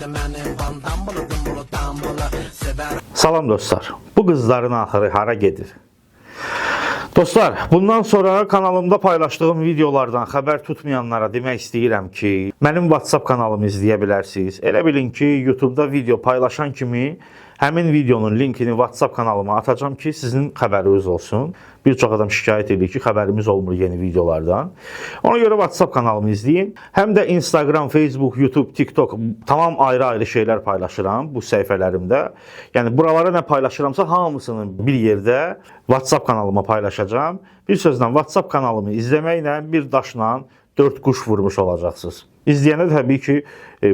Mənim bandam bulu dambılı Sevər Salam dostlar. Bu qızların axırı hara gedir? Dostlar, bundan sonra kanalımda paylaşdığım videolardan xəbər tutmayanlara demək istəyirəm ki, mənim WhatsApp kanalımı izləyə bilərsiniz. Elə bilin ki, YouTube-da video paylaşan kimi həmin videonun linkini WhatsApp kanalıma atacağam ki, sizin xəbəriniz olsun. Bir çox adam şikayət edir ki, xəbərimiz olmur yeni videolardan. Ona görə WhatsApp kanalımı izləyin. Həm də Instagram, Facebook, YouTube, TikTok tamam ayrı-ayrı şeylər paylaşıram bu səhifələrimdə. Yəni buralara nə paylaşıramsa hamısını bir yerdə WhatsApp kanalıma paylaşacağam. Bir sözlə WhatsApp kanalımı izləməklə bir daşla 4 quş vurmuş olacaqsınız. İzləyənə də təbii ki,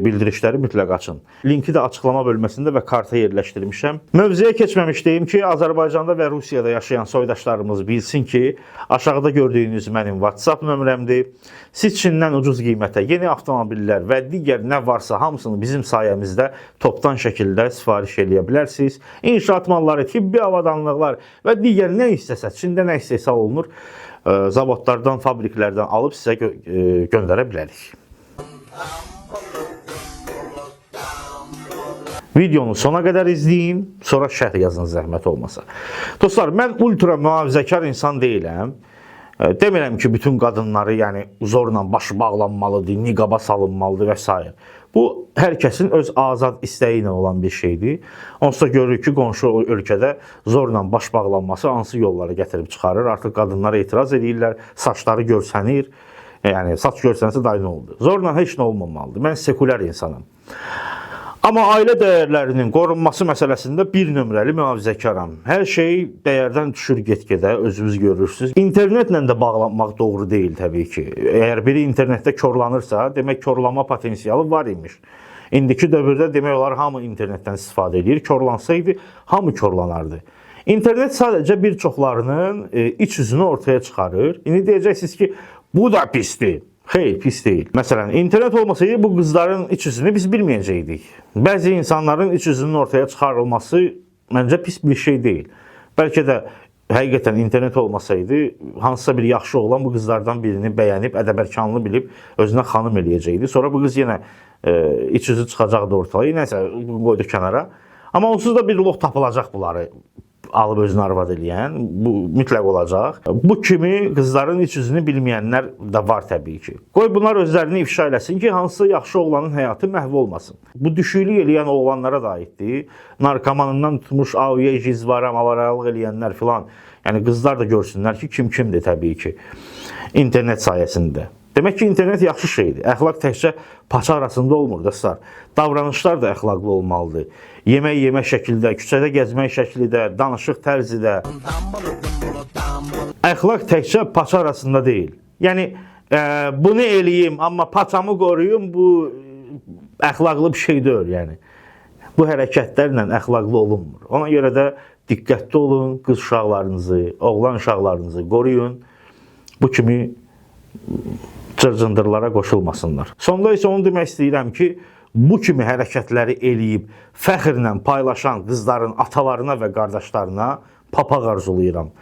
bildirişləri mütləq açın. Linki də açıqlama bölməsində və karta yerləşdirmişəm. Mövzuya keçməmiş deyim ki, Azərbaycanda və Rusiyada yaşayan soydaşlarımız bilsin ki, aşağıda gördüyünüz mənim WhatsApp nömrəmdir. Siz Çindən ucuz qiymətə yeni avtomobillər və digər nə varsa hamısını bizim sayəmizdə topdan şəkildə sifariş eləyə bilərsiniz. İnşaat malları, tibbi avadanlıqlar və digər nə istəsə, Çində nə istehsal olunur, zavodlardan, fabriklərdən alıb sizə göndərə bilərik. Videonu sona qədər izləyin, sonra şərh yazın zəhmət olmasa. Dostlar, mən ultra mühafizəkar insan deyiləm. Demirəm ki, bütün qadınları, yəni zorla başı bağlanmalıdır, niqaba salınmalıdır və s. Bu hər kəsin öz azad istəyi ilə olan bir şeydir. Onsuz da görürük ki, qonşu ölkədə zorla baş bağlanması hansı yollara gətirib çıxarır. Artıq qadınlar etiraz edirlər, saçları görsənir. Yəni saç görsənsə day nə oldu? Zorla heç nə olmamalıdır. Mən sekulyar insanam. Amma ailə dəyərlərinin qorunması məsələsində bir nömrəli mühafizəkaram. Hər şey dəyərdən düşür get-gedə, özünüz görürsüz. İnternetlə də bağlanmaq doğru deyil təbii ki. Əgər biri internetdə korlanırsa, demək korlanma potensialı var imiş. İndiki dövrdə demək olar hamı internetdən istifadə edir. Korlansaydı hamı korlanardı. İnternet sadəcə bir çoxlarının iç üzünü ortaya çıxarır. İndi deyəcəksiniz ki, bu da pisdir. Xeyr, pis deyil. Məsələn, internet olmasaydı bu qızların iç üzünü biz bilməyəcəkdik. Bəzi insanların iç üzünün ortaya çıxarılması məncə pis bir şey deyil. Bəlkə də həqiqətən internet olmasaydı hansısa bir yaxşı oğlan bu qızlardan birini bəyənib, ədəb-ərkanlı bilib özünə xanım eləyəcəkdi. Sonra bu qız yenə iç üzü çıxacaqdı ortaya. Nəsə, qoyduq kənara. Amma onsuz da bir lox tapılacaq bunları alıb özünə arvad eləyən, bu mütləq olacaq. Bu kimi qızların iç üzünü bilməyənlər də var təbii ki. Qoy bunlar özlərini ifşa eləsin ki, hansısa yaxşı oğlanın həyatı məhv olmasın. Bu düşüklük eləyən oğlanlara da aiddir. Narkomanından tutmuş AVY, jizvara, mavaralıq eləyənlər filan. Yəni qızlar da görsünlər ki, kim kimdir təbii ki. İnternet sayəsində. Demək ki, internet yaxşı şeydir. Əxlaq təkcə paça arasında olmur dostlar. Davranışlar da əxlaqlı olmalıdır. Yemək yemə şəkildə, küçədə gəzmək şəkli də, danışıq tərzi də. Əxlaq təkcə paça arasında deyil. Yəni bunu eləyim, amma paçamı qoruyum, bu əxlaqlı bir şey deyil, yəni. Bu hərəkətlərlə əxlaqlı olunmur. Ona görə də diqqətli olun, qız uşaqlarınızı, oğlan uşaqlarınızı qoruyun. Bu kimi cırcındırlara qoşulmasınlar. Sonda isə onu demək istəyirəm ki, bu kimi hərəkətləri eləyib fəxrlə paylaşan qızların atalarına və qardaşlarına papaq arzulayıram.